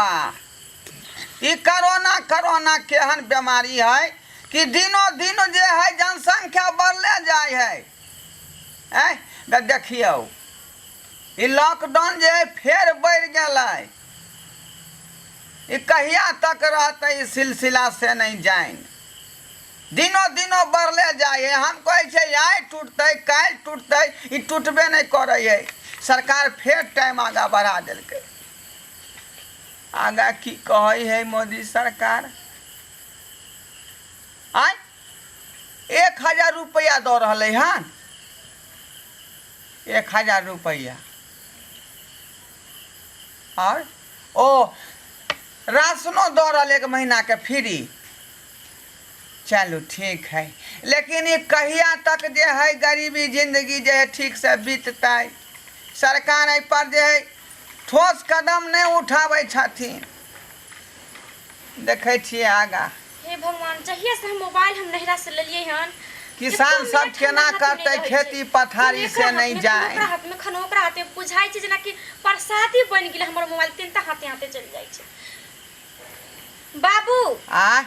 बा, ई corona corona केहन बीमारी है कि दिनो दिन जे है जनसंख्या बढ़ले जाइ है। आँय तऽ देखियौ, ई लॉकडाउन जे है फेर बढ़ि गेलै। ई कहिया तक रहतै ई सिलसिला से नहि जानि। दिनो दिनो बढ़ले जाइ है। हम कहै छियै आइ टूटतै काल्हि टूटतै, ई टूटबे नहि करै है। सरकार फेर टाइम आगाँ बढ़ा देलकै। आगाँ की कहै है मोदी सरकार? आँय, 1000 रुपैआ दऽ रहलै हन, 1000 रुपैआ, आओर ओ राशनो दऽ रहल एक महीनाके फ्री। चलू ठीक है, लेकिन ई कहिया तक जे है गरीबी जिंदगी जे है ठीक से बीततै? सरकार एहि पर जे है ठोस कदम नहि उठाबै छथिन। देखै छियै आगाँ। हे भगवान, जहिया से हम मोबाइल हम नैहरा से लेलियै हन, किसान एको सब मिनट केना हमरा हाथ मे करतै नहि रहै खेती छै। पथारी खनो से एकरा नहि हाथमे, खनो जाय। ओकरा हाथमे, खनो ओकरा हाथमे, बुझाइ छै जेनाकि प्रसादी बनि गेलै हमर मोबाइल, तीनटा हाथे हाथे चलि जाइ छै। बाबू आ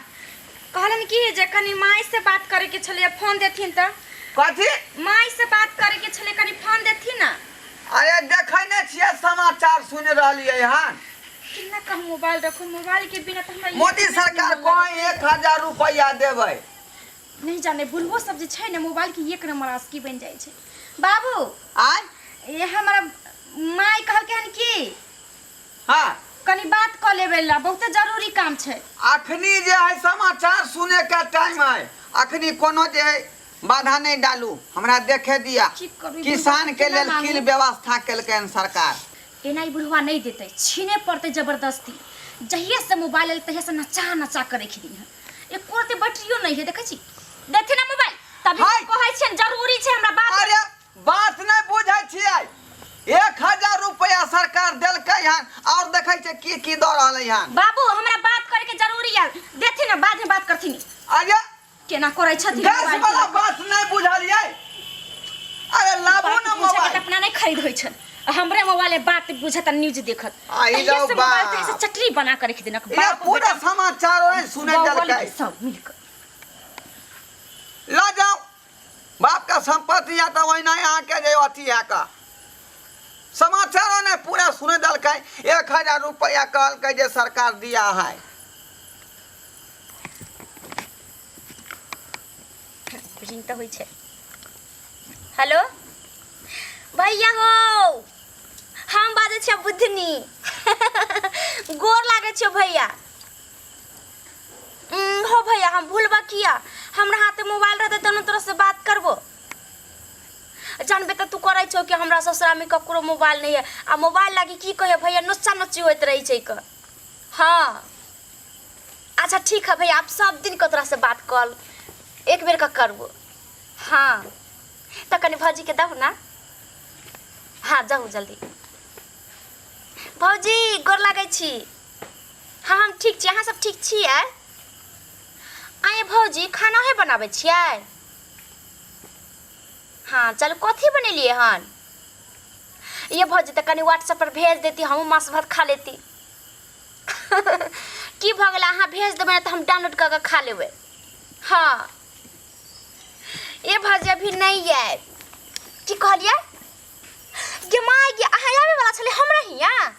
कहलनि कि जे कनि माय से बात करे के छलै, फोन देथिन तऽ। कथी? माय से बात करे के छलै, कनि फोन देथिन ना। अरे देखै नहि छियै, समाचार सुनि रहलियै हन। केना कहूँ मोबाइल रखू, मोबाइल के बिना तऽ हमरा एक मोदी मिनट सरकार नहि मन कहै 1000 रुपैआ देबै। नहीं जाने बुढ़बो सब जे छै ने मोबाइल के एक नंबर आस्की बनि जाइ छै। बाबू आय ये हमरा माय कहलकै हन कि कनि बात कऽ लेबै ला, बहुते जरूरी काम छै। अखनी जे है समाचार सुने के टाइम है, अखनी कोनो जे है बाधा नहीं डालू, हमरा देखे दिया। की करू, ई किसान बुढ़बा के केना लेल मांगू? की व्यवस्था केलकै हन सरकार। एना ई बुढ़वा नहीं देतै, छीने पड़तै जबरदस्ती। जहिया से मोबाइल एल तहिया से नचा नचा कर रखि दी हन, एको रत्ती बैटरियो नहीं है। देखै छी, देथिन ना मोबाइल तभी हाय। कहै छियनि जरूरी छै हमरा बात। अरे बात नहीं बुझै छियै, 1000 रुपया सरकार देलकै हन और देखै छियै की की दऽ रहलै हन। बाबू हमरा बात करे के जरूरी है, देथिन ना, बाद में बात करथिन। अरे केना करै छथिन गैस मोबाइल वाला के? बात नहीं बुझलियै। अरे लाबू बात ना बुझे के मोबाइल। तऽ अपना नहीं खरीद होइ छन, आ हमरे मोबाइल में बात बुझत आ न्यूज देखत। आ, ई तहिया जाउ से मोबाइल बाप। तहिया से चटनी बना के रख देलक। ये बाप पूरा बेटा समाचार ओहे सुनै बौअल देलकै। सब मिलके। लऽ जाउ बाप का संपत्ति है तो वही नहीं अहाँके जे अथी है का समाचारो ने पूरा सुने देलकै। 1000 रुपया कहलकै जे सरकार दिया है। रिंग तऽ होइ छै। हेलो भैया हो, हम बाजै छियै बुधनी, गोर लागै छियौ भैया। हो भैया, हम भूलबा किया, हमरा हाथे मोबाइल रहतै तब ने तोरा से बात करबो। जानबे तऽ तू करै छौ कि हमरा ससुरामे ककरो मोबाइल नहि है, आ मोबाइल लागी की कहियो भैया नोचा नोची होइत रहै छै क। हाँ अच्छा ठीक है भैया, आप सब दिन के तोरा से बात कर एक बेर का करबो। हाँ तऽ कनि भौजीके दहु ना। हाँ जाहु जल्दी। भौजी गोर लागै छी। हाँ हम ठीक छी, अहाँ सब ठीक छियै? आये भौजी खाना है बनाबै छियै? हाँ चलू, कथी बनेलियै हन? ये भौजी तऽ कनि व्हाट्सएप पर भेज देती, हमहूँ माछ भात खा लेती। की भऽ गेलै, अहाँ भेज देबै ने तऽ हम डाउनलोड कऽ कऽ खा लेबै। हाँ ये भौजी अभी नहि आयब। की कहलियै? गे माय गे, अहाँ आबैवला छलै हमरा हियाँ?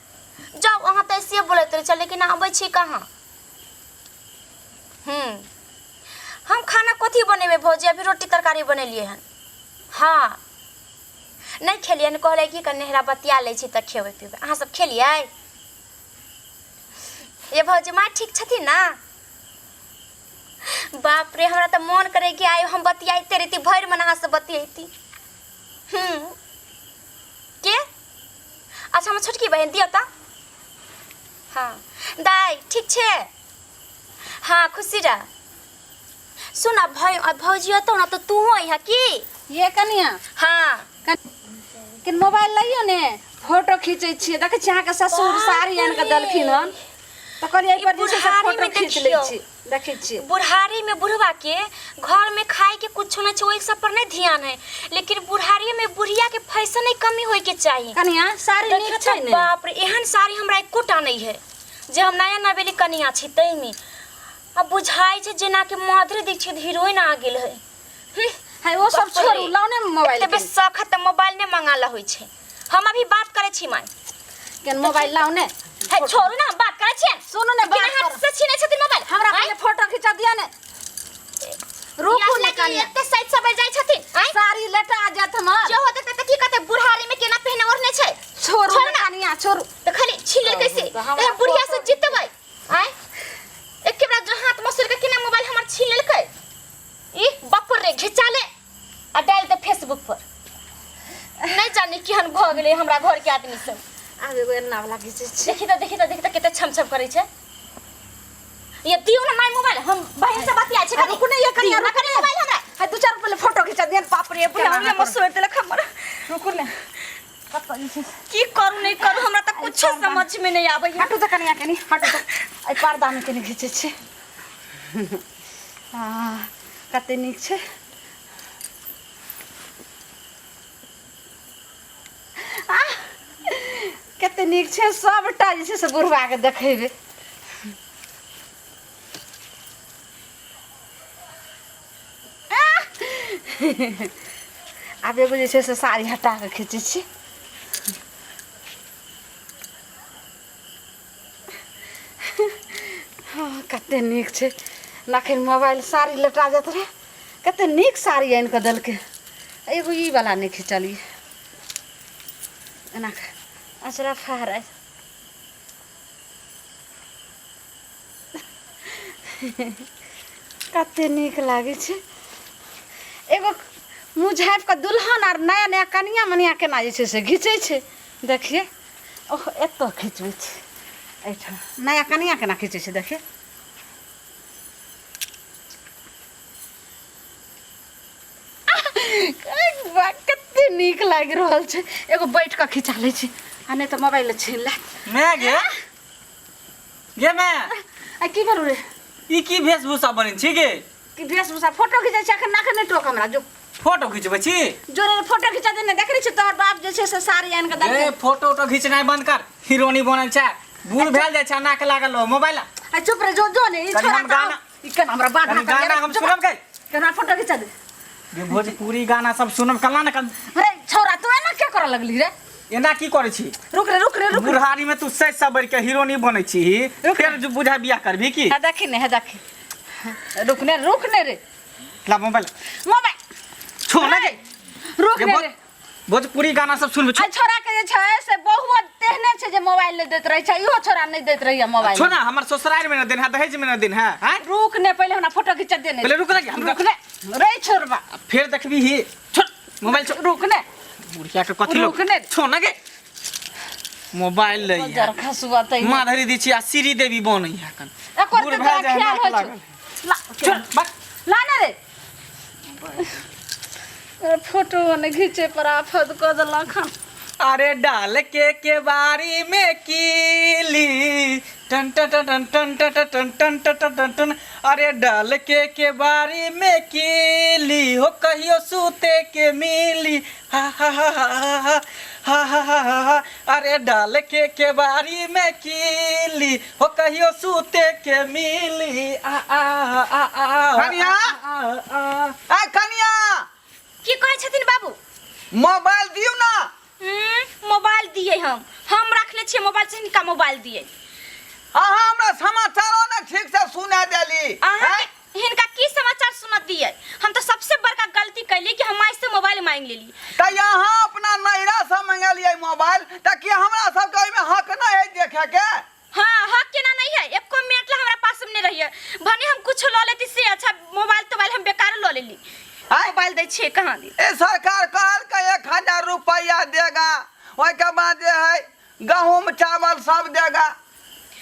जाउ, अहाँ तऽ ऐसे बोलैत रहै छलियै, लेकिन आबै छी कहाँ। हम खाना कथी बनेबै भौजी? अभी रोटी तरकारी बनेलियै हन। हाँ नहि खेलियै हन, कहलियै कि कनि नहिरा बतिया लै छी तऽ खेबै पीबै। अहाँ सब खेलियै? ये भौजी माँ ठीक छथिन ना? बाप रे, हमरा तऽ मोन करे कि आइ हम बतियाइते रहिती, भरि मन अहाँ से बतियैती। के अच्छा हमर छोटकी बहिन दियौ तऽ। हाँ दाइ ठीक छै? हाँ खुशी रह। सुन अब भौजी अतौ ना तऽ तूहो अइहा की? ये कनिया। हाँ। किन मोबाइल लइयो ने, फोटो खींचै छियै। देखै छियै अहाँके ससुर साड़ी आनि कऽ देलखिन हन, तऽ कहलियै एहि पर जे छै से बुढ़ारी फोटो में खींच लै देखियौ। छी, देखै छियै। बुढ़ारी में बुढ़वा के घर में खाए के कुछो नहीं छै, ओहि सब पर नहीं ध्यान है, लेकिन बुढ़ारी में बुढ़िया के फैशन नहीं कमी होए के चाहिए। कनिया साड़ी देखियौ नीक छै तऽ ने? बाप रे, एहन साड़ी हमरा एकोटा नहीं है। जे हम नया नवेली कनिया छी ताहिमे आ बुझाइ छै जेना कि माधुरी दीक्षित हीरोइन आ गेल है। हम्म, है ओ सब बाप रे। छोड़ू, लाउ ने मोबाइल। एतबे शौक है तऽ मोबाइल नहि मंगाला होइ छै। हम अभी बात करै छी माय। के मोबाइल लाउ ने। हे छोड़ू ना, हम बात करै छियै। सुनू ने, केना बात हाथ करू। से छीनै छथिन मोबाइल? हमरा आँय? पहिले फोटो खिंचा दिया ने। रुकू ने यातना के कनिया। एते साइड से जाइ छथिन, आँय? साड़ी लटा जात हमर। जो होते तऽ की कहते बुढ़ारी में केना पहिने ओढ़ने छै। छोड़ू छोड़ू ने ना। कनिया, छोड़ू। तऽ खाली छीन लेलकै से। तऽ हमरा तऽ बुढ़िया से फोटो- जितबै, आँय? एके बेरा जो हाथ मसुर के केना मोबाइल हमर छीन लेलकै। ई बाप रे, घिचा ले आ डाल दे फेसबुक पर। नहीं जानी केहन भऽ गेलै हमरा घर के आदमी सब। आब एगो एन्ना वाला घिचै छी। देखी तऽ, देखी तऽ, देखी तऽ कते छम छम करै छै। ये दियौ ना my mobile, हम बहिन से बतियाइ छै। आ, रुकू ने ये कनिया, दियौ ना रुकू कनी ने। मोबाइल हमरा। है दू चार पहिले फोटो खिंचा दियन। बाप रे, केना बुढ़ा करू? मसोरि देलक हमर। रुकू ने। कतऽ ई छै? की करू नहीं करू, हमरा तऽ कुछो समझ में नहीं आबै है। हटू तऽ कनिया, कनी हटू तऽ, एहि पर्दामे कनी घिचै छी। आ कते नीक छै। आह, कते नीक छै। सबटा जे छै से बुढ़बाके देखेबै। आह! आब एगो जे छै से साड़ी हटा कऽ खींचै छी। हँ, कते नीक छै। नखन मोबाइल साड़ी लटा जाइत रहै। कते नीक साड़ी आनि कऽ देलकै। एगो ई वाला नहि खिचलियै। एना कऽ अचरा फहराइ कते नीक लागै छै। एगो मुँह झाँपि कऽ दुल्हन आर नया नया कनिया मनिया केना जे छै से घिचै छै, देखियै। ओह, एतऽ खिचबै छै, एहिठाम नया कनिया केना खिचै छै, देखियै। वाह, कते नीक लागि रहल छै। एगो बैठ कऽ खिचा लै छी, आ नहि तऽ मोबाइल छीन लेत। मैं गे गे मैं। आ की भेल रे? ई की वेशभूषा बनै छी गे? की वेशभूषा? फोटो खिचै छै अखन। नाखन नहि टोक हमरा, जो। फोटो खिचबै छी? जो रे, फोटो खिचा दे ने। देख नै छी तोहर बाप जे छै से साड़ी आनि कऽ ए देलकै। फोटो उटो घिचनाइ बंद कर, हीरोनी बनल छै। बूढ़ भेल जाइ छै, नाक लागल रहो मोबाइल। आ चुप रे, जो जो ने। ई कनि छोरा हम तऽ गाना- ई केना हमरा बाधा कनि गाना हम सुनब गे। केना फोटो खिचा दे। गे भोजपुरी गाना सब सुनब कला ने कल। अरे छौरा, तू एना क्या करऽ लगली रे? एना की करै छी? रुक रे, रुक रे, रुक। बुढ़ारी में तू सज सबर के हीरोनी बनै छी, फेर जो बुझा बियाह करबी की? हे देखी ने, हे देखी। रुक ने, रुक ने रे। ला मोबाइल। मोबाइल छो ना गे। रुक गे ने रे। भोजपुरी गाना सब सुनबै। आ छोरा के जे छै से बहुओ तेहने छै जे मोबाइल नहि दैत रहै छै। इहो छोरा नहि दैत रहैया मोबाइल। छो ना, हमर ससुराल में न दिन है, दहेज में न दिन है, हैं? रुक ने, पहिले हमरा फोटो खिंचा दे ने। पहिले रुक ना, हम रुक ने रे छोरबा। फेर देखबी ही। छोड़ मोबाइल, छोड़। रुक ने। बुढ़िया के कथी लोग। रुक ने। छो ना गे, मोबाइल ले जर खसुआ तै माधुरी दी छी आ श्री देवी बनै है कन। एकर बूढ़ तऽ भए तोरा जाइ है, ख्याल नाक होइ छौ। लागल। ला। छोड़ बक। ला ने रे, फोटो ने घीचे पर आफत कऽ देलक हन। अरे डाल के केबारी में कीली टन टन टन टन टन टन टन टन टन टन टन। अरे डाल के केबारी में कीली हो, कहियो सूते के मिली, हा हा हा हा हा हा हा हा हा हा। अरे डाल के केबारी में कीली हो, कहियो सूते के मिली, आ आ आ आ। कनिया? आ, आ, आ। ए कनिया। की कहै छथिन बाबू? मोबाइल दियौ ना। मोबाइल दिए? हम रखले छियै मोबाइल से हिनका मोबाइल दिए? अहाँ हमरा समाचारो ने ठीक से सुना देली। अहाँ हैं? हिनका की समाचार सुनत दिए? हम तो सबसे बड़का गलती कैली कि हम से मोबाइल मांग लेली। तऽ यहाँ अपना नैहरा से मंगेलियै मोबाइल, तऽ की हमरा सबके ओहिमे हक नहि है देखे के? हाँ, हक केना नहीं है? एको मिनट ला हमरा पास में नहीं रहिए। भने हम कुछ ल लेती से अच्छा, मोबाइल तोबाइल हम बेकार ल लेली। आँय? मोबाइल दै छियै कहाँ दी? ए सरकार कहलकै 1000 रुपैआ देगा, ओहिके बाद जे है गहूम चावल सब देगा,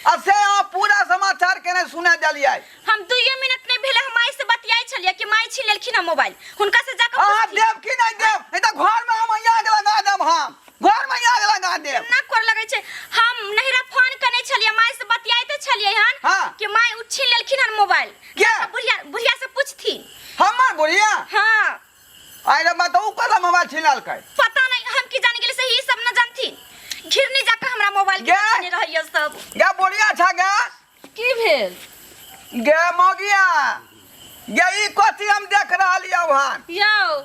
आ से अहाँ पूरा समाचार के नहि सुना देलियै। हम दुइये मिनट नहीं भेले हम माई से बतियाई छलियै कि माई छीन लेलखिन हन मोबाइल, हुनका से जाकर अहाँ पुछथिन। देब कि नहि देब? नहीं तऽ घर में हम आग लगा देब, हम घर में आग लगा देब। ना कर लगै छै। हम नहिरा फोन करने छलियै, माई से बतियाइते छलियै हन हाँ। कि माई उ छीन लेलखिन हन मोबाइल। के? जाके बुढ़िया बुढ़िया से पूछथिन। हमर बुढ़िया? हाँ। आइ रे बताउ, कला मोबाइल छिनलकै? पता नहीं, हम की जान गेली से ही सब न जानथिन। घिरनी जाकर हमरा मोबाइल मोबाइल के गे। देखने रहैया सब। गे बुढ़िया छा गे। की भेल? गे मौगिया गे, ई कथी हम देख रहल यौ हन? यौ,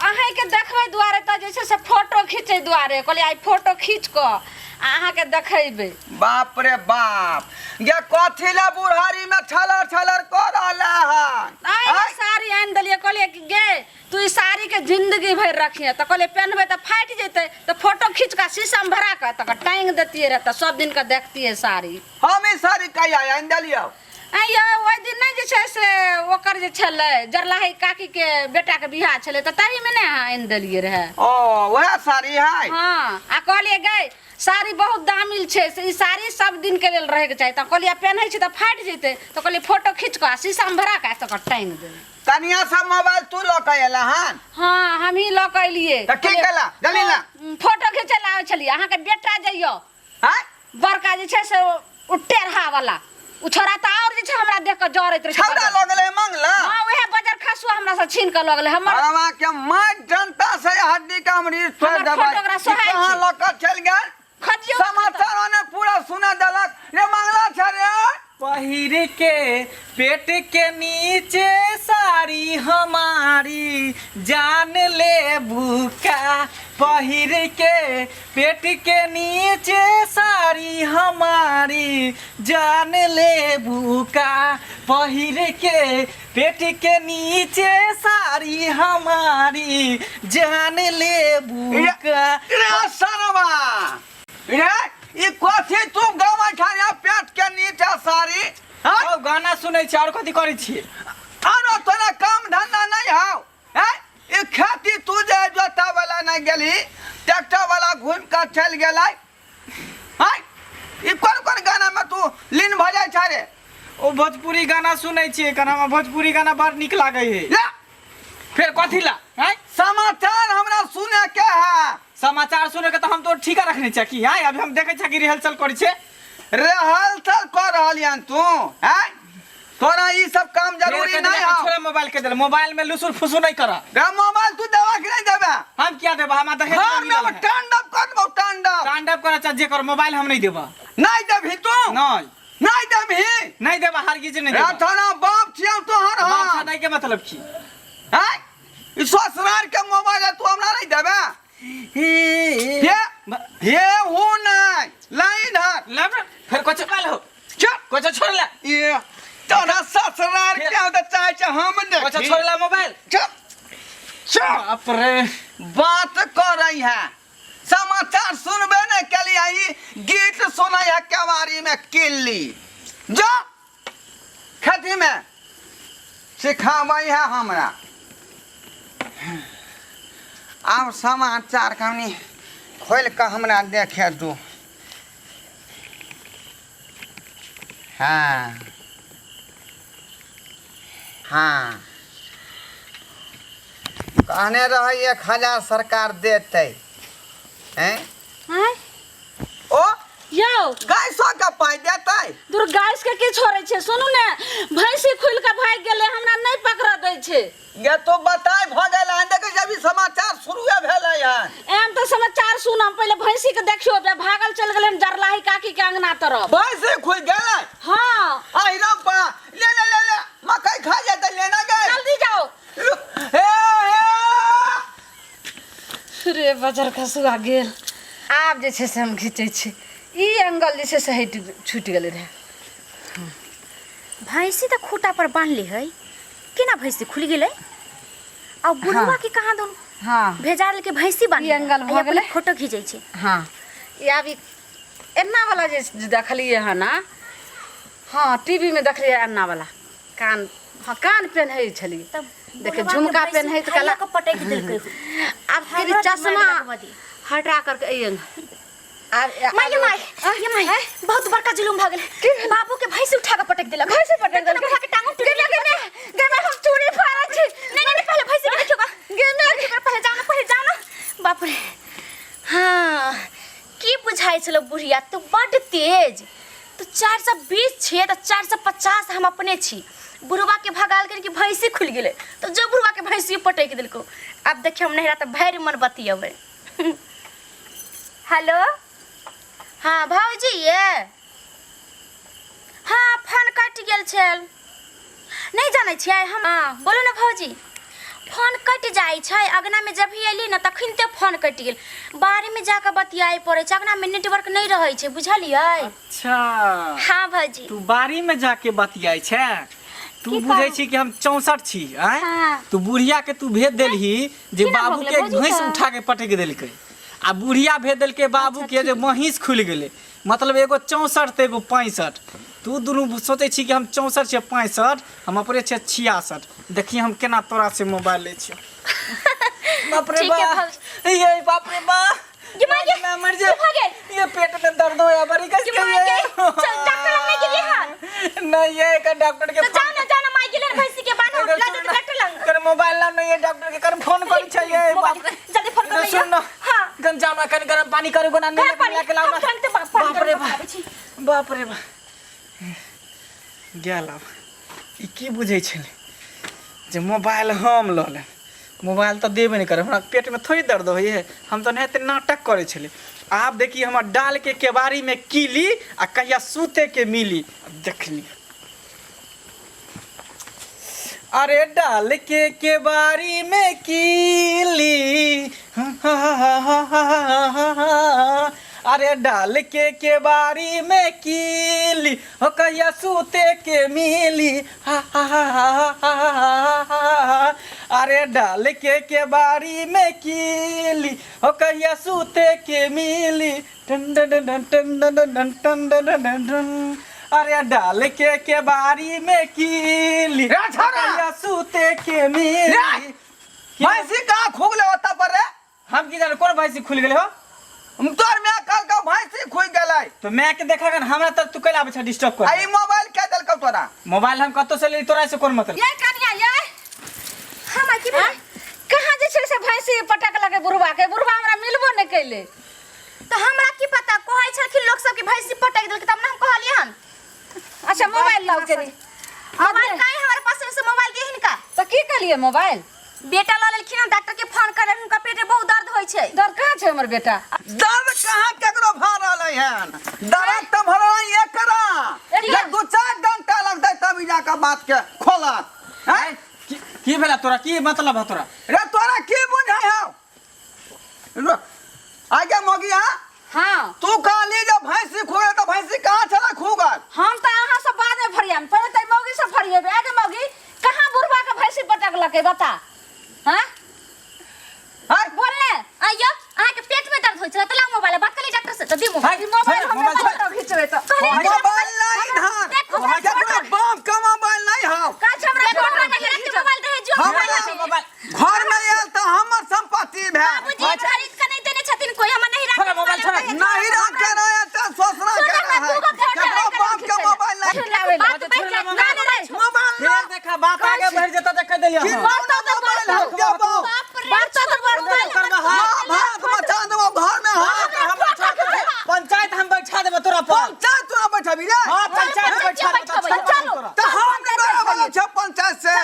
अहाँके देखबै दुआरे तऽ जे छै से फोटो खींचै दुआरे कहलियै आइ फोटो खींच कऽ आ अहाँके देखेबै। बाप रे बाप, गे कथी ले बुढ़ारी में छलर छलर कऽ रहल हन? आइ आँय? साड़ी आनि देलियै, कहलियै कि गे तू ई साड़ीके जिंदगी भरि रखिहे, तऽ कहलियै पेन्हबै तऽ फाटि जेतै, तऽ फोटो खींच कऽ शीशामे भरा कऽ तकर टाँगि देतियै रहए तऽ सब दिनके देखतियै साड़ी। हम ई साड़ी कहिया आनि देलियौ? आँय यौ, ओहि दिन नहि जे छै से ओकर जे छलै जरलाही काकीके बेटाके बियाह छलै तऽ ताहीमे ने अहाँ आनि देलियै रहए। ओ वएह साड़ी है? हँ, आ कहलियै गै साड़ी बहुत दामिल छै, से ई साड़ी सब दिनके लेल रहैके चाही, तऽ कहलियै पेन्है छी तऽ फाटि जेतै, तऽ कहलियै फोटो खींच कऽ आ शीशामे भरा कऽ तकर टाँगि देबै। कनिया सब मोबाइल तू लऽ कऽ एला हन? हँ, हमही लऽ कऽ एलियै। तऽ की केला? जल्दी ला। फोटो खींचै लए आबै छलियै, अहाँके बेटा जइयो आँय? बड़का जे छै से ओ टेढ़ा वाला ओ छोड़ा तऽ आओर जे छै हमरा देख कऽ जरैत रहै छै। छौड़ा लऽ गेलै मंगला? हँ, उएह बजर खसुआ हमरा से छीन कऽ लऽ गेलै हमर। हरवा के मार जनता से हड्डी के हम रीढ़ तोड़ हमर देबै। फोटो ओकरा ई सोहाइ कहाँ छै। लऽ कऽ चलि गेल? खोजियौ। समाचार ओने पूरा सुना देलक रे मंगला छै रे। पहिर के पेट के नीचे साड़ी हमारी जान ले भूखा, पहिर के पेट के नीचे साड़ी हमारी जान ले भूखा, पहिर के पेट के नीचे साड़ी हमारी जान ले भूखा। रे सरवा रे, ई कथी तू गाँव ठाने पेट के नीचे साड़ी? हाँ? औ गाना सुनै छी और कथी करै छी? आरो तोरा काम धंधा नहीं हौ? हैं? ई खेती तू जे जोता वाला नहीं गेली, ट्रैक्टर वाला घूम कर चल गेलै। हैं? ई कोन कोन गाना में तू लीन भऽ जाइ छ रे? ओ भोजपुरी गाना सुनै छियै, कन हमरा भोजपुरी गाना बड़ नीक लागै है। ले। फेर कथी ला? हैं? समाचार हमरा सुने के है। समाचार सुने के तऽ हम तो ठीका रखने छियै की? हैं, अभी हम देखै छियै कि रिहर्सल करै छियै। रिहर्सल कऽ रहल हन तू? हैं? तोरा ई सब काम जरूरी फेर नहीं कथी हौ। छोड़ा मोबाइल के देल, मोबाइल में लुसुर फुसुर नहीं कर। रे मोबाइल तू देबा कि नहीं देबा? हम क्या देबा? हमरा दहेज घर में में मिलल है। तांडव कर देबौ, तांडव। तांडव कर चाहे जे कर, मोबाइल हम नहीं देबा। नहीं देबही तू? नहीं। नहीं देबही? नहीं देबा, हरगिज नहीं रे देबा। तोरा बाप छियौ तोहर। बाप हम छनाइ के मतलब की? हैं? ई ससुराल के मोबाइल है, तू हमरा नहीं देबे? हे हे हे हूँ नहीं लाइन हर ले बे, फिर कुछ काल हो। चुप। कुछ छोड़ ले। ये तोरा ससुराल के हम तऽ चाहै छै हम कुछ देखी। छोड़ ले मोबाइल। चुप चुप। बाप रे। बात कर रही है, समाचार सुनबे नहीं केलिए, ई गीत सुनै है केवाड़ी में किल्ली। जो खेती में सिखाबै है हमरा। आब समाचार कनि खोलि कऽ हमरा देखे दू। हँ हँ, कहने रहै 1000 सरकार देतै। हैं? आँय? ओ यौ गाय सौ के पाइ देतै। दूर गाय के की छोड़ै छै? सुनू ने, भैंसी खुलि कऽ भागि गेलै, हमरा नहि पकड़ऽ दै छै। ये तो बताय भऽ गेल हन, देखै छी अभी समाचार शुरुए भेलै हन। एहन तऽ समाचार सुनम, पहिले भैंसी के देखियौ बे, भागल चलि गेलै हन जरलाही काकी के अंगना तरफ। भैंसी खुलि गेलै? हँ। आहि रौ बा, ले ले ले ले, मकई खा जेतै, लेना गए। जल्दी जाओ। हे हे। रे बजर खसुआ गेल। आब जे छै से हम घीचै छी, ई एंगल जे छै से हटि छूटि गेलै रहए। भैंसी तऽ खूटा पर बान्हले है, केना भैंसी खुलि गेलै? आ बुढ़वा के कहाँ दोन भेजा के भैंसी बान्ह ई एंगल भऽ गेलै। फोटो खींचै छै। हँ, ई आब ई एना वाला जे देखलियै हन, हँ, टीवी में देखलियै एना वाला कान, हँ, कान पेन्है छलियै। तब देखियौ, बुढ़वा के झुमका भैंसी पेन्हैत उठाइए कला कऽ पटकि देलकै। आब फिर हमरा दिमाग चश्मा लगबऽ दे। हटा करके अइयन। आब माय गे माय, ये माय, बहुत बड़का जुलुम भऽ गेलै। बाबू के भैंसी उठा कऽ पटक देलक। भैंसी पटक देलक? बुढ़वा के टांग टूटि गे गेलै। गे गे गे, हम चूड़ी फाड़ै छी। नहीं नहीं नहीं, पहले भैंसी के देखियो गे गे, पहले जाओ ना, पहले जाओ ना। बाप रे, हाँ की बुझाइ छलो बुढ़िया, तू बड्ड तेज। तू 420 छियै तऽ 450 हम अपने छी। बुढ़वा के भगाल कि भैंसी खुलि गेलै तऽ जो बुढ़वा के भैंसी पटकि देलको। आब देखियौ, हम नहिरा तऽ भरि मन बतियेबै। हेलो। हाँ भाउजी ये हाँ फोन कटि गेल छल नहि जानै छियै हम हाँ बोलू ने भौजी फोन कटि जाइ छै अगनामे जब भी अयली ने तखनिते फोन कटि गेल बाड़ीमे जाकऽ बतियाए पड़ै छै अगनामे नेटवर्क नहि रहै छै बुझलियै अच्छा हाँ भौजी तू बाड़ी में जाके बतियाइ छै तू की बुझै कहू? छी कि हम 64 छी आँय हाँ। तू बुढ़िया के तू भेज देलही जे केना भऽ बाबू गेलै के भौजी भैंस तऽ? उठा के पटक देलकै आ बुढ़िया भेज देलकै बाबू के जे महींस खुलि गेलै मतलब एगो 64 तऽ एगो 65 तू दुनू सोचै छी कि हम 64 छियै 65 हम अपने छियै 66 देखी हम केना तोरा से मोबाइल लै छियौ बाप रे ठीक है बा ये बाप रे बा गे माय गे, मैं मर जा की भऽ गेल? ये पेट में दर्द होया बड़ी कस गे माय गे, चल डॉक्टर लग नहि गेलियै हन नहीं ये एक डॉक्टर के तऽ जाउ ने जाउ ने माय गेलै हन भैंसी के बान्हू एकर लऽ सुन जेतै ना, डॉक्टर लग कर मोबाइल ना नहीं है डॉक्टर के कर फोन करी चाहिए मोबाइल जल्दी फोन कर सुन ना हाँ गन जाओ ना कन गरम पानी करू गोना गरम नहीं पानी के लाओ हम ना तुरंते पानी बाप रे गरम बाप आबै छी बाप रे बाप गेल आब ई की बुझै छलै जे मोबाइल हम लऽ लेब मोबाइल तऽ देबे नहि करब हमरा पेटमे थोड़ी दर्द होइए हम तऽ एनाहिते नाटक करै छलियै आब देखी हमर डालके केबाड़ीमे कीली आ कहिया सुतैके मिली देखली अरे डाल के केबाड़ी में कीली अरे डाल के केबाड़ी में कीली हो कहिया सूते के मिली हा हा हा हा हा हा अरे डाल के केबाड़ी में कीली हो कहिया सूते के मिली टन टन टन टन टन टन टन टन टन टन अरे डाल के केबाड़ी में कीली रे छोरा! कहिया सूते के मिली रे! भैंसी कहाँ खुगले ओतऽ पर रे हम की जाने कोन भैंसी खुलि गेलै हो हम तोर माय कहलकौ भैंसी खुगि गेलै तो मैं के देखा गन हमरा तर तू कैला आबै छ डिस्टर्ब आ कर ई मोबाइल के देलकौ तोरा मोबाइल हम कतौ से ले तोरा से कोन मतलब ये कनिया ये हाँ माय की भेलै कहाँ जे छै से भैंसी पटक लगे बुढ़वा के बुढ़वा हमरा मिलबो नहि कैले तऽ हमरा की पता कहै छलखिन लोक सब कि भैंसी पटक देलकै तब ने हम कहलियै हन अच्छा मोबाइल लाउ कनी मोबाइल काहे हमरा पास से मोबाइल दिए हिनका तऽ की केलिए मोबाइल बेटा लऽ लेलखिन हन डॉक्टर के फोन करे हुनका पेट में बहुत दर्द होइ छै दर्द कहाँ छै हमर बेटा दर्द कहाँ केकरो भऽ रहलै हन दर्द तऽ भऽ रहलै एकरा जब दू चारि डंटा लगतै तब ई जाकऽ बात के खोलत हैं की की भेला तोरा की मतलब है तोरा रे तोरा की बुझाइ हौ रुक आगे मोगिया हाँ तू कहली जे भैंसी खुगल तऽ भैंसी कहाँ छलै खुगल हम तऽ अहाँ सब बाद में फरियाम पहिले तऽ मौगी सब फरियेबे आगे मौगी कहाँ बुढ़वा के भैंसी पटकलकै बता हाँ हैं बोल ने आइयो अहाँ के पेट में दर्द होइ छै तऽ लाउ मोबाइल बात करी डॉक्टर से तऽ दी मोबाइल ई मोबाइल छोड़, हमरा मोबाइल छोड़। फोटो घिचबै तऽ मोबाइल नहीं धान देखो, केकरो बाप के मोबाइल नहीं हौ का छै हमरा देखो, फोटो हमरा नहिरा के मोबाइल दहे जो हमरा मोबाइल घर में आयल तऽ हमर संपत्ति भेल बाबूजी खरीद के नहीं देने छथिन कोई हमर नहिरा छोड़ा मोबाइल, छोड़ा। नहीं रखे रहे तऽ ससुरा के सुन, रहे दूगो फोटो केकरो बाप के मोबाइल नहीं बात बैठ जा ना ना ना मोबाइल फेर देखा बात आगे बढ़ जेता देख देलियै की हम कोना मोबाइल हम देबौ बाप रे बात तऽ बड़ मोबाइल करबा हाथ भात मचा देबौ घर में हाथ हम बैठा देबै। पंचायत हम बैठा देबै तोरा पर पंचायत तोरा बैठबी रे हाँ पंचायत बैठा देबै बैठेबै, चलो तोरा तऽ हम नहि डरे वाला छै पंचायत से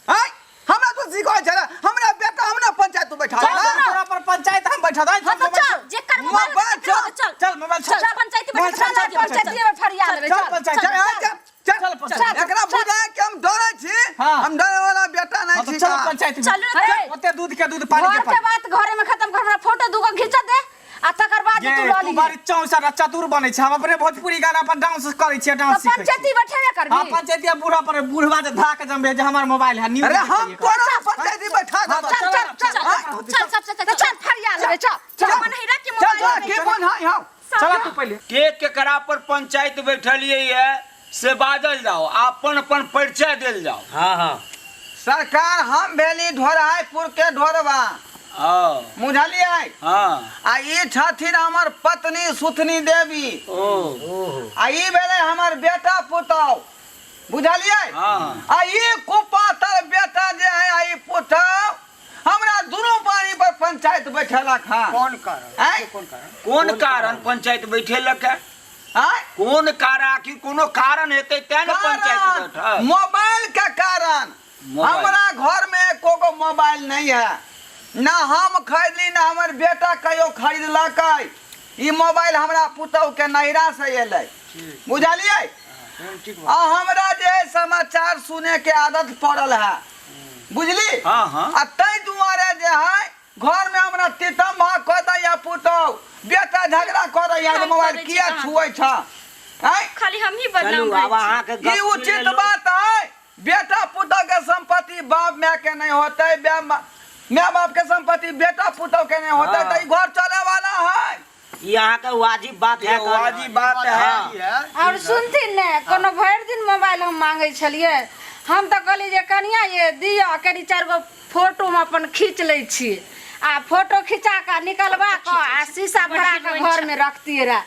हैं हमरा तू सिखै छै हमरा बेटा हम ना पंचायत तू बैठा चल दे तोरा पर पंचायत हम बैठा दे हाँ तो चल जेकर मोबाइल मोबाइल चल। चल चल मोबाइल चल चल पंचायत मोबाइल बैठा चल, चल पंचायतीये में फरिया लेबै चल चल पंचायत चल चल चल चल पंचायत एकरा बुझाय कि हम डरे छी हाँ। हम डरे वाला बेटा हाँ नहीं तो छी चल का। पंचायत में चलू अरे, ओते दूध के दूध पानी घर के के पानी बात घरे में खत्म कर हमरा फोटो दूगो घिंच दे आ तकर बाद ये तू लऽ तू ली बड़ी चौंसठ आ चतुर बनै छै हम अपने भोजपुरी गाना पर डांस करै छियै डांस तऽ सीखै पंचायती छियै बैठेबे हाँ करबी पंचायती बूढ़ा पर बूढ़वा जे धाक जमबे जे हमर मोबाइल है न्यूज अरे हम तोरा पंचायती बैठा हाँ, देबौ चल, चल चल चल चल चल सब चल तऽ चल फरिया लेबै चल चल हमर नहिरा के चल मोबाइल चल के बोल हां चला तू पहिले के केकरा पर पंचायत बैठलियै ये से बाजल जाओ अपन अपन परिचय देल जाओ हाँ हाँ सरकार हम भेली ढोरायपुर के ढोरबा हाँ बुझलियै हाँ आ ई छथिन हमर पत्नी सुथनी देवी ओ आ ई भेलै हमर बेटा पुतहु बुझलियै हाँ आ ई कुपातर बेटा जे है आ ई पुतहु हमरा दुनू पानी पर पंचायत बैठेलक हँ कौन कारण आँय? कौन कारण कोन कारण पंचायत बैठेलक है आँय? कोन कारण आखिर कोनो कारण हेतै तें ने पंचायत कारण बैठल मोबाइल के कारण मोबाइल। हमरा घर में एको गो मोबाइल नहीं है ना हम खरीदली ना हमर बेटा कहियो खरीदलकै ई मोबाइल हमरा पुतहु के नैहरा से एलै बुझलियै आ हमरा जे है समाचार सुने के आदत पड़ल है बुझली हाँ, हाँ। आ ताहि दुआरे जे है घर में हमरा तीतम भाग कऽ दैया पुतहु बेटा झगड़ा करैया जे हम मोबाइल करै छी किया कहाँ? छुए छ आँय खाली हम ही बदनाम चलू भइल आब छी। अहाँके ई गप सुनि उचित लेलहुँ। बात है बेटा पुतहु के संपत्ति बाप माय के नहीं होते माय बाप के संपत्ति बेटा पुतहु के नहीं होते हाँ। तो ई घर चले वाला है ई अहाँके वाजिब बात है ये वाजिब बात है और सुनथिन ने कोनो भरि दिन मोबाइल हम मांगै छलियै हम तऽ कहलियै जे कनिया ये दिअ कनि चारि गो फोटो हम अपन खींच लै छी आ फोटो खिंचा कऽ निकलवा कऽ आ शीशा भरा कऽ घरमे रखतियै रहे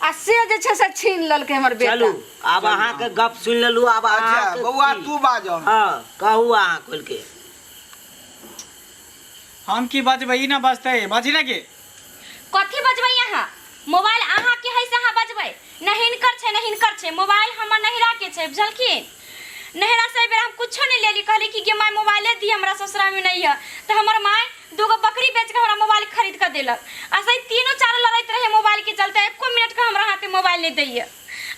आ से जे छै से छीन लेलकै हमर बेटा चलू आब अहाँके गप सुनि लेलहुँ आब अच्छा अहाँके बौआ की? तू बाजह हँ कहू अहाँ खोलि के हम की बजबै ई ना बजतै बाजी ना के कथी बजबै अहाँ मोबाइल अहाँ के है से अहाँ बजबै न हिनकर छै न हिनकर छै मोबाइल हमर नहिरा के छै बुझलखिन नहिरा से एहि बेर हम कुछो नहीं लेली कहली कि गे माय मोबाइले दी हमरा ससुरा में नहीं है तो हमर माय दूगो बकरी बेच के हमरा मोबाइल खरीद के देलक आ सही तीनों चारों लड़ैत रहे मोबाइल के चलते एको मिनट के हमरा हाथ में मोबाइल नहीं दैया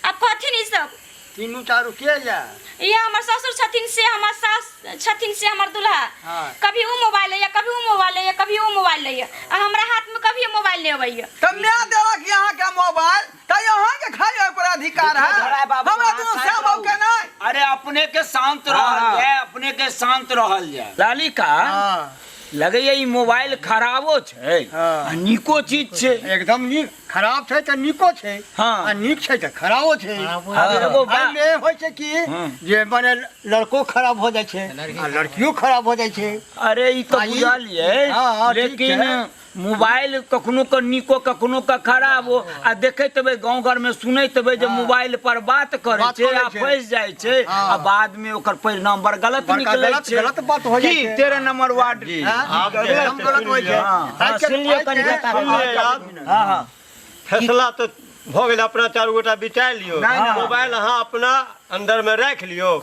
आ कहथिन ई सब तीनू चारू के या ये हमर ससुर छथिन से हमर सास छथिन से हमर दूल्हा हाँ। कभी ऊ मोबाइल लैया कभी ऊ मोबाइल लैया कभी ऊ मोबाइल लैया आ हमरा हाथ में कभी मोबाइल नहीं अबैया तऽ माय देलक अहाँके मोबाइल तऽ अहाँके खाली ओहि पर अधिकार है धराय बाबू, हमरा अहाँ दुनू शांत श्याम बाबू के नहि अरे अपने के शांत हाँ, रहल हाँ। जाय अपने के शांत रहल जाय लालिका हाँ लगैया ई मोबाइल खराबो छै हाँ। आ नीको चीज छै एकदम नीक खराब छै तऽ नीको छै हाँ। आ नीक छै तऽ खराबो छै आब एगो बा- एहिमे होइ छै कि हम्म। जे मने लड़को खराब हो जाइ छै आ लड़कियो खराब हो जाइ छै अरे ई तऽ आ ई- बुझलियै हाँ, हाँ, ठीक लेकिन छै। मोबाइल कखनो के नीको कखनो के खराब हो आ देखैत हेबै गाँव घर में सुनैत हेबै जे मोबाइल पर बात करै बात छै करै आ छै। फँसि जाइ छै हाँ। आ बाद में ओकर परिणाम बड़ गलत बड़का निकलै गलत- छै गलत बात हो जाइ की छै। 13 नंबर वार्ड हाँ, आब जे एकदम गलत होइ छै हाँ, हाँ, सुनि लियौ कनि आइ कथा। के- सुनि लिअ आब। हँ हँ फैसला तऽ भऽ गेल अपना चारू गोटा विचारि लियौ नहि, नहि। मोबाइल अहाँ अपना अंदर में राखि लियौ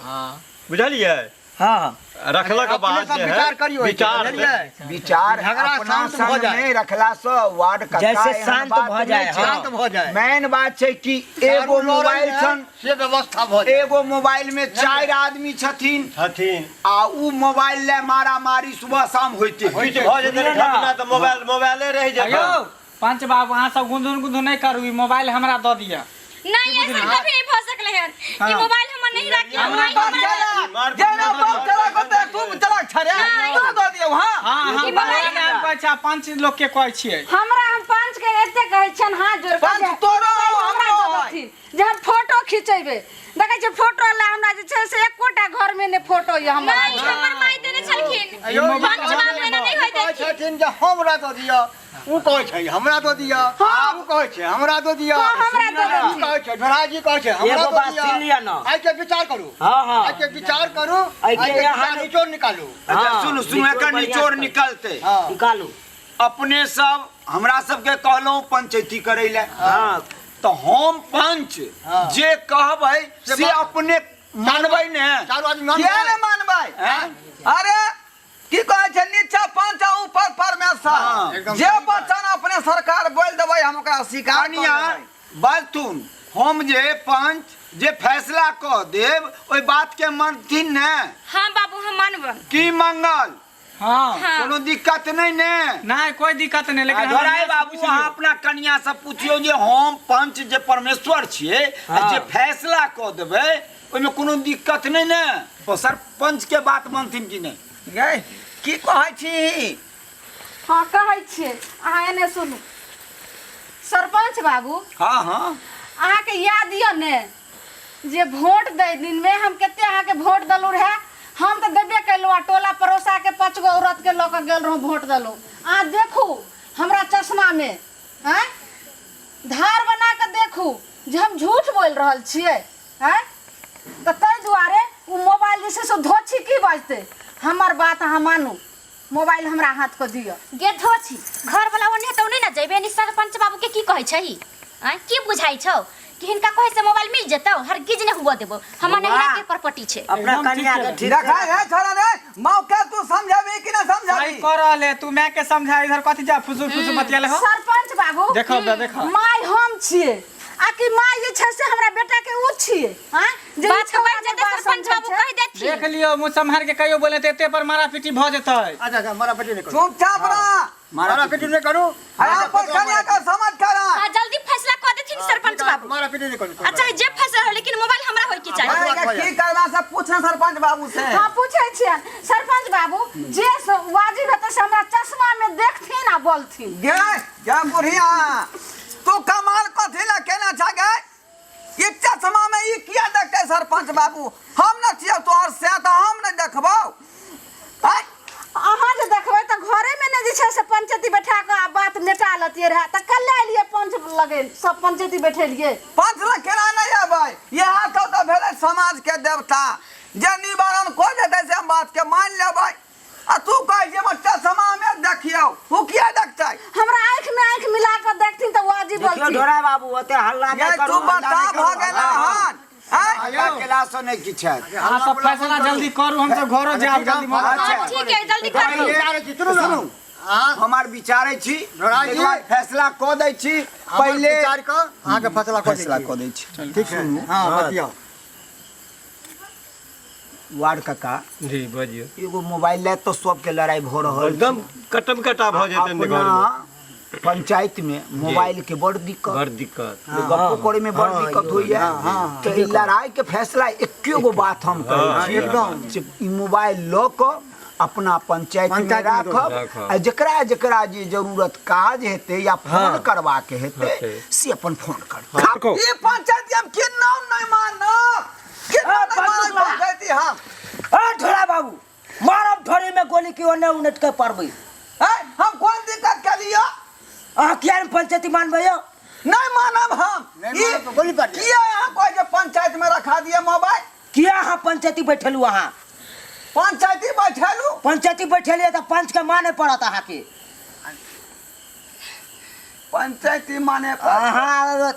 बुझलियै हँ रखलक अपने बाद सब जे विचार है करियौ एहिके, विचार से बुझलियै? विचार झगड़ा अपना शांत भऽ संग जाय। नहि रखला से वार्ड कक्का जैसे एहन शांत बात भऽ नहि जाय, छै। हाँ। शांत भऽ जाय मेन बात छै कि एगो चारू लड़ै मोबाइल है, छन से व्यवस्था भऽ जाय एगो मोबाइल में चारि आदमी छथिन छथिन आ उ मोबाइल ले मारा मारी सुबह शाम होइते है। किछु भऽ जेतै ने घटना तऽ मोबाइल मोबाइले रहि जेतै यौ पंच बाबू अहाँ सब गुंधुन गुंधुन नहीं करू ई मोबाइल हमरा दऽ दिअ नहीं ऐसा कभी नहीं भऽ सकलै हन ई मोबाइल हमर नहीं राखी हमरा माय बाप हमरा चला मार- जेना बाप चला को तू चला छरे नहीं। तो दऽ दियौ हाँ हाँ हम ई मोबाइल बड़ा नाम कहै छै आ पंच लोग के कहै छियै हमरा हम पंच के एते कहै छियनि हाथ जोड़ कऽ पंच जे तोरो मोबाइल हमरा हमरो दऽ है। देथिन जे हम फोटो खिंचेबै देखै छियै फोटो ला हमरा जे छै से एकोटा घर में नहि फोटो यऽ हमर नहीं हमर माय देने छलखिन यौ, पंच बाबू एना नहीं होय कहै देथिन छथिन जे हमरा दऽ दिअ उ कहै छै हमरा दऽ दिअ उ कहै छै हमरा दऽ दिअ हाँ, हमरा दऽ उ देथिन। कहै छै ढोराजी कहै छै हमरा एगो दऽ बात सुनि लिअ दिअ ने। आइके विचार करू हाँ हाँ आइके विचार करू एहिके आइके यहाँ विचार निचोड़ निकालू अच्छा हाँ, सुनू सुनू निचोड़ एकर बढ़िआँ निचोड़ से निकलतै हाँ निकालू अपने सब हमरा सबके कहलहुँ पंचैती करै लए हाँ तऽ हम पंच हाँ। जे कहबै से बात- अपने मानबै ने चारू आदमी मानबै। किया ने मानबै हैं? अरे की कहै छै नीचा पाँच आ ऊपर परमेश्वर हाँ, एकदम जे सही बात। वचन अपने सरकार बोल देबै हम ओकरा स्वीकार कऽ कनिया लेबै। बाजथुन हम जे पंच जे फैसला कऽ देब ओहि बात के मानथिन ने हाँ बाबू हम मानब की मंगल हाँ हाँ कोनो दिक्कत नहि ने नहीं कोई दिक्कत नहीं लेकिन आ हमरा धोराई माय से बाबू पूछ अहाँ लियौ। अपना कनिया से पूछियौ जे हम पंच जे परमेश्वर छियै आ जे फैसला कऽ देबै ओहिमे कोनो दिक्कत नहि ने ओ सरपंच के बात मानथिन कि नहि गै की कहै छी हँ कहै छियै अहाँ एने सुनू सरपञ्च बाबू हाँ हाँ अहाँके याद यऽ ने जे वोट दै दिनमे हम कते अहाँके वोट देलहुँ रहए हम तऽ देबे केलहुँ आ टोला पड़ोसाके पाँच गो औरतके लऽ कऽ गेल रहौँ वोट देलहुँ अहाँ देखू हमरा चश्मामे आँय धार बना कऽ देखू जे हम झूठ बोलि रहल छियै आँय तऽ ताहि दुआरे ओ मोबाइल जे छै से धोछी की बजतै हमर बात अहाँ मानू मोबाइल हमरा हाथ कऽ दिअ गे धोछी घर वाला ओने तऽ ओने ना जइबे नि सरपंच बाबू के की कहै छही आँय की बुझाइ छौ कि हिनका कहे से मोबाइल मिल जेतौ हरगिज नहीं हुआ देबो हमर नहिरा के प्रॉपर्टी छै अपना कनिया के ठीक देखा है छोरा रे मौका तू समझाबी कि ना समझाबी सही कर रहल है तू मैं के समझा इधर कथी जा फुसुर फुसुर बतियाले हो सरपंच बाबू देखो बे देखो माय हम छियै आ कि my जे छै से हमरा बेटा के उ छियै हां जे बात छौड़ा बढ़ जे जेतै बात सरपंच समझै बाबू छै। कहि देथिन देख लियो मुंह सम्हार के कहियो बोले ते एते पर मारा पीटी भ जेतै अच्छा अच्छा मारा पीटी नहीं करू चुपचाप रह मारा पीटी नहीं करू अरे अपन कन्या का समझ करा हां जल्दी फैसला कऽ देथिन सरपंच बाबू मारा पीटी नहीं करू अच्छा जे फैसला हो लेकिन मोबाइल हमरा होय के चाही अरे की करबा से पूछ ना सरपंच बाबू से हाँ पूछै छियनि सरपंच बाबू जे वाजिब हेतै से हमरा चश्मा में देखथिन आ बोलथिन गे गे बुढ़िया तू कमाल कथी ला केना छा गे ई चश्मा में ई किया देखते सरपंच बाबू हम न छियौ तोहर से तऽ हम नहि देखबौ आँय? अहाँ जे देखबै तऽ घरेमे ने जे छै से पंचायती बैठा कऽ आ बात मेटा लतियै रहए तऽ कल्हे एलियै पंच लगे सब पंचायती बैठेलियै पंच लग केना नहि अबै इएह सब तऽ भेलै समाज के देवता जे निवारण कऽ देतै से हम बात के मान लेबै आ तू कहै छै हमर चश्मा में देखियौ ओ किया देखतै हमरा आँखि में आँखि मिला कऽ देखथिन तऽ वाजिब देखियौ बोलथिन ढोरा बाबू ओते हल्ला ये नहि तू करू बता भऽ गेला हन आँय? हल्ला केलासँ नहि किछु हैत अहाँ सब फैसला जल्दी करू हम सब घरो जायब जल्दी मोबाइल हाँ, ठीक है जल्दी करू सुनू हमार विचारै छी ढोरा जी। तकर बाद फैसला कऽ दै छी पहिले विचार कऽ अहाँके फैसला कऽ फैसला कऽ दै छी ठीक है हाँ बतियाउ वार्ड काका जी बजियौ एगो मोबाइल लए तऽ सबके लड़ाई भऽ रहल एकदम कटम कटा भऽ जेतै ने अपना घरमे पंचायत में मोबाइल के बड़ दिक्कत बड़ दिक्कत गप्पो करे में बड़ दिक्कत होइया तऽ ई लड़ाई के फैसला एके गो बात हम कहै छी एकदम। जे ई मोबाइल लऽ कऽ अपना पंचायत में पंचायत में राखब राखब। आ जकरा जकरा जे जरूरत काज हेतै या फोन करबाक हेतै हेतै। से अपन फोन करतै ई पंचायत हम किन्नौ नहि मानब किन्नौ नहि मानब पंचायती हम ए ढोरा बाबू मारब ढोरी में गोली की ओने उनट के पड़बै आँय, हम कोन दिक्कत केलियौ अहाँ किया ने पंचायती मानबै यौ नहीं मानब हम नहि मानब तऽ गोली पारि किया अहाँ कहै जे पंचायत में रखा दिए मोबाइल किया अहाँ पंचायती बैठलू अहाँ पंचायती बैठेलू पंचायती बैठलियै तऽ पंच के माने पड़त अहाँके पंचायती माने पर अहाँ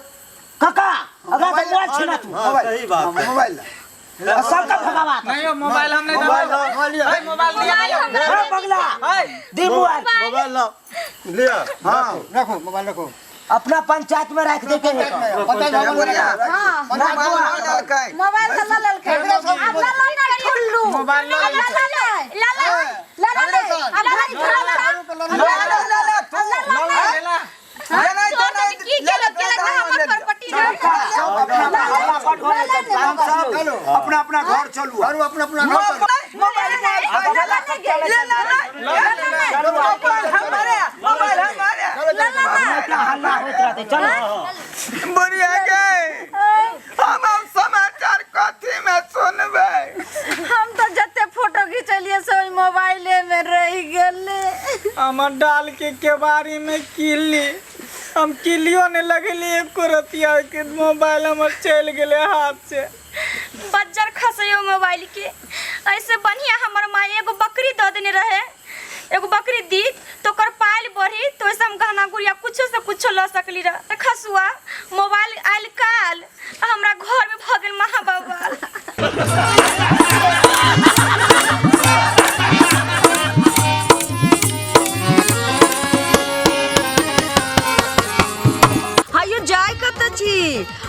काका अगर से मोबाइल छीना तू हाँ सही बात है मोबाइल ला। सबके भगावा नहीं हो मोबाइल हम नहीं देबै मोबाइल लिअ ए, मोबाइल लिया मोबाइल हमरा ए बगला दी मोबाइल मोबाइल लाओ लिया हाँ रखो मोबाइल रखो अपना पंचायत में रख दे के है। पंचायत भवन में रखो। हाँ पंचायत मोबाइल भवन लऽ लेलकै मोबाइल तऽ लऽ लेलकै आब लऽ लऽ ने ठुल्लू मोबाइल लऽ आब लऽ लऽ ने ला ला लऽ लऽ ने आब घड़ी धरा लऽ ले लऽ ले तू लऽ लऽ ने ला ले नहीं तो तोर नहीं की केलक केलक हमर प्रॉपर्टी हल्ला बड हो लऽ जेतै, ले ने शांत मोबाइल। रहियौ। चलो अपना अपना घर चलू करू अपना अपना घर चलू। मोबाइल मोबाइल ले ले ले मोबाइल हमारे मोबाइल हमारे इतना हल्ला होइत रहतै चलो बुढ़िया के हम अब समाचार कथी में सुनबै हम तऽ जते फोटो घिचलियै से ओहि मोबाइले में रहि गेलै हमर डाल के केबाड़ी में किल्ली हम किल्लियो नहीं लगेली एको रतिया के मोबाइल हमर चलि गेलै हाथ से बज्जर खसैयो मोबाइल के ऐसे बढ़िया हमर माँ एगो बकरी दऽ देने रहे एगो बकरी दी तो ओकर पाल बढ़ी तो ओहिसे हम गहना गुड़िया कुछो से कुछो लऽ सकली रह खसुआ मोबाइल आयल काल आ हमरा घर में भऽ गेल महाबवाल हायो जाय कत छी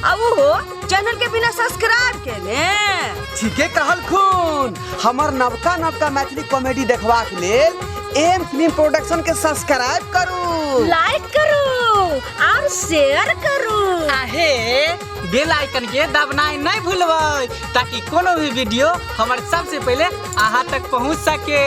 आ ओहो चैनल के बिना सब्सक्राइब केने ठीके कहल खून हमर नवका नवका मैथिली कॉमेडी देखबाक लेल एम फिल्म प्रोडक्शन के सब्सक्राइब करू लाइक करू और शेयर करू आहे बेल आइकन के दबनाइ नहीं भूलबै ताकि कोनो भी वीडियो हमर सबसे पहले अहाँ तक पहुँच सके।